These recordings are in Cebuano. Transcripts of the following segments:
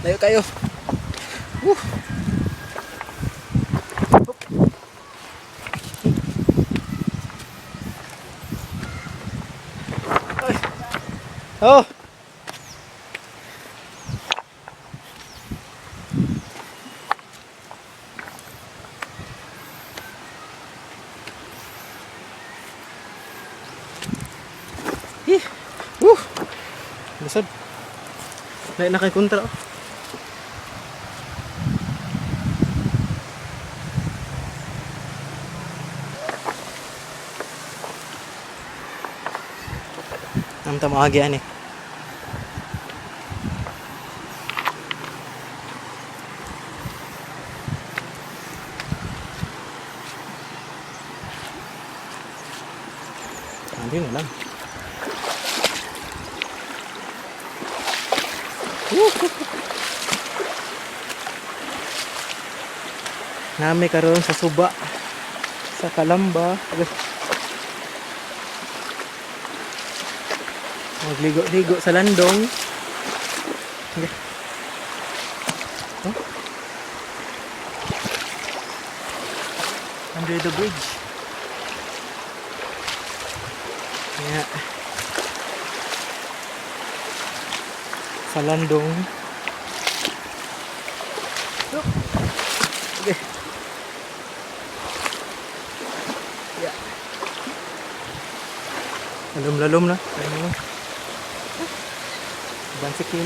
Layo kayo. Woo. Hup. Ay. Oh. Ih. Woo. Lisod. Lain na kay kontra, oh. Ang tama ani. Hindi na lang. Nami karon sa suba sa Kalamba. Agay. Magligo-ligo sa landong. Okay. Oh. Under the bridge. Yeah. Sa landong. Oh. Okay. Yeah. Lalom-lalom na. Ayun mo. Bansikin.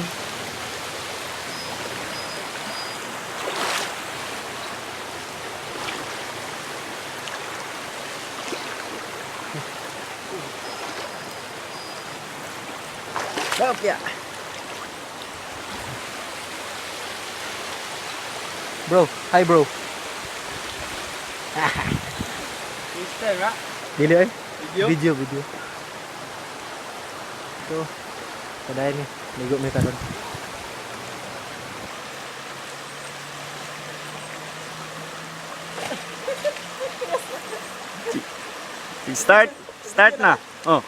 Up, yeah. Bro, hi, bro. Mister, ha? Dili ay. Video? Video, video. Ito. Padayon ni. Ligo mi karon. Start. Start na. Oh.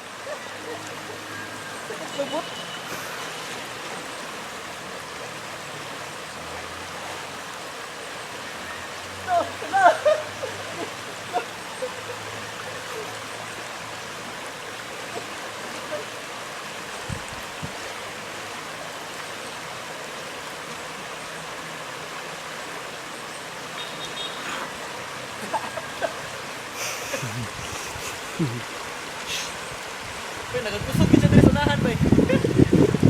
Nagkusog gid siya diri sa unahan bay.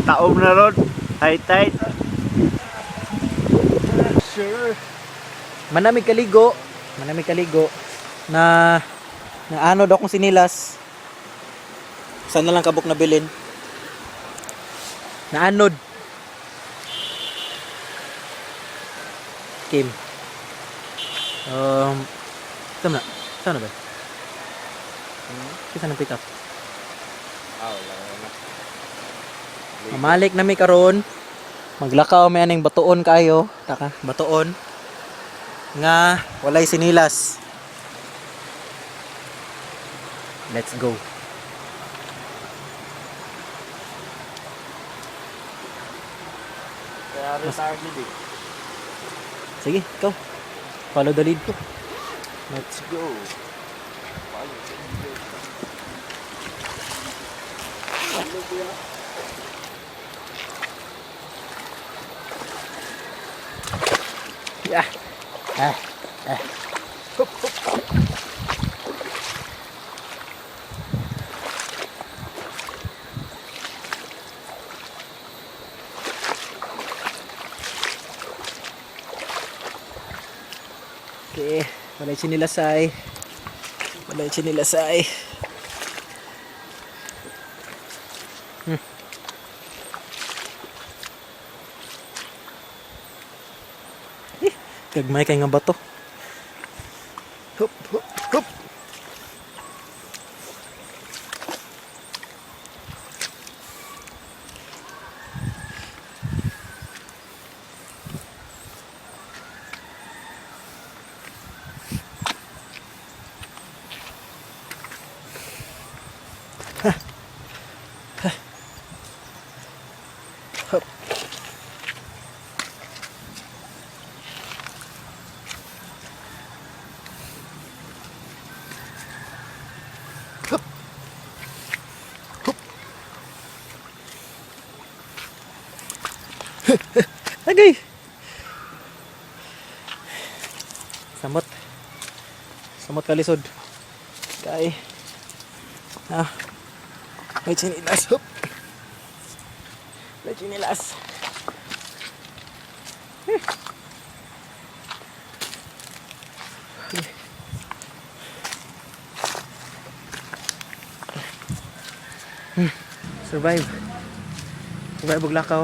Taom na ron. High tide. Sure. Manamig kaligo, manamig kaligo na na ano daw kong sinilas. Sana lang kabuk na bilin. Naanod. Kim. Saan na? Saan na ba? Kisa ng pick up. Ah, wala na. Mamalik na mi karon. Maglakaw mi aning batuon kayo. Taka, batuon. Nga walay sinilas. Let's go. Kaya retard lead eh. Sige, ikaw. Follow the lead ko. Let's go. Yeah. Ah. Ah. Hup, hup. Okay, walay sinilasay. Walay sinilasay. Gagmay kay nga bato. Hup, hup, hup. Hup. Agay. Samot. Samot kalisod. Kay. Ah. May chinilas. Hup. May chinilas. Survive. Survive og lakaw.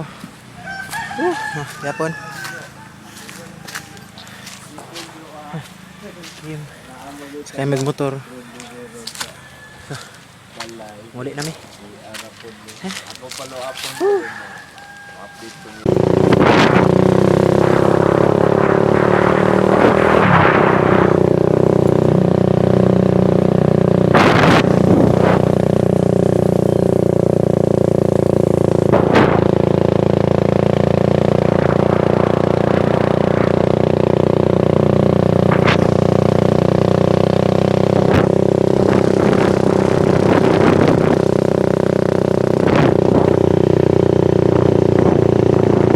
Ah, yapon. Ah, game. Sakay magmotor. Ah, muli na mi. Ako palo apon. Update ko.